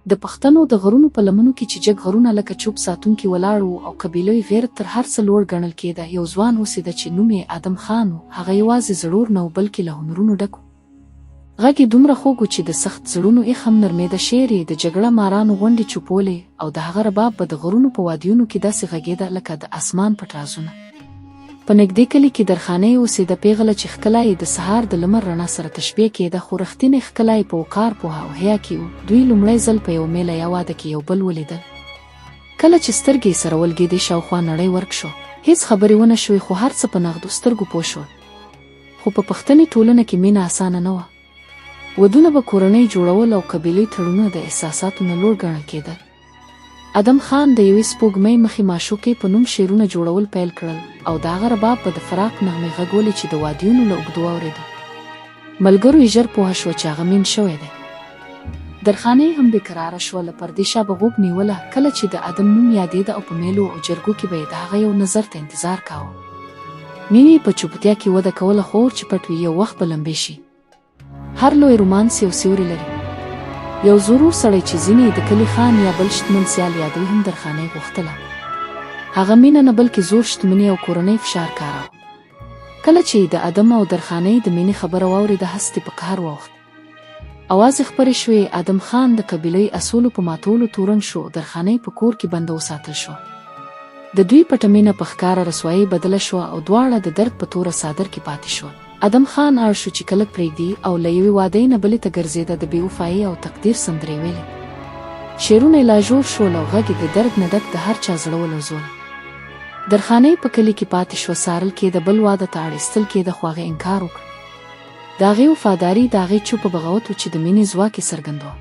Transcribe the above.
د پښتنو د غرونو په لمنو کې چې جګ غرونه لکه چوپ ساتونکي ولاړ وو او قبیلوي غیرت تر هر څه لوړ ګڼل کېده، یو ځوان اوسېده چې نوم یې ادم خان و. هغه یوازې زړور نه و، بلکې له هنرونو ډک و. غږ یې دومره خوږ و چې د سخت زړونو ایخ هم نرمېده، شعر یې د جګړه مارانو غونډې چوپولې او د هغه رباب به د غرونو په وادیونو کې داسې غږېده لکه د اسمان پټ رازونه. په نږدې کلي کې درخانۍ اوسېده، پېغله چې ښکلا یې د سهار د لمر رڼا سره تشبیه کېده، خو رښتینې ښکلا یې په وقار، پوهه او حیا کې و. دوی لومړی ځل په یوه مېله یا واده کې یو بل ولیدل. کله چې سترګې یې سره ولګېدې، شاوخوا نړۍ ورک شوه. هېڅ خبرې ونه شوې، خو هر څه په نغدو سترګو پوه شول. خو په پښتني ټولنه کې مینه اسانه نه وه. ودونه به کورنۍ جوړول او قبیلوي تړونونه د احساساتو نه لوړ ګڼل کېدل. ادم خان د یوې سپوږمۍ مخې معشوقې په نوم شعرونه جوړول پیل کړل او د هغه رباب به د فراق نغمې غږولې چې د وادیونو له اوږدو اورېده. ملګرو یې ژر پوه شوه چې هغه مین شوی دی. درخانۍ هم بې کراره شوه، له پردې شا به غوږ نیوله، کله چې د ادم نوم یادېده او په مېلو او جرګو کې به یې د هغه یو نظر ته انتظار کاوه. مینې یې په چوپتیا کې وده کوله، خو اور چې پټ وي، یو وخت به لمبې شي. هر لوی رومانس یو سیوری لري. یو زورور سړی چې ځینې یې د کلي خان یا بل شتمن سیال یادوي هم درخانۍ غوښتله. هغه مینه نه بلکې زور، شتمني او کورنۍ فشار کاراوه. کله چې یې د ادم او درخانۍ د مینې خبره واورېده هستې په قهر واوښت. اوازې خپرې شوې، ادم خان د قبیلوي اصولو په ماتولو تورن شو، درخانۍ په کور کې بنده وساتل شوه. د دوی پټه مینه په ښکاره رسوایۍ بدله شوه او دواړه د درد په توره څادر کې پاتې شول. ادم خان اړ شو چې کلک پرېږدي او له یوې وعدې نه بلې ته ګرځېده، د بې وفایۍ او تقدیر سندرې ویلې. شعرونه یې لا ژور شول او غږ یې د درد نه ډک د هر چا زړه ولړزوله. درخانۍ په کلي کې پاتې شوه، څارل کېده، بل واده ته اړ ایستل کېده، خو هغې انکار وکړ. د هغې وفاداري د هغې چوپه بغاوت و چې د مینې ځواک یې څرګندوه.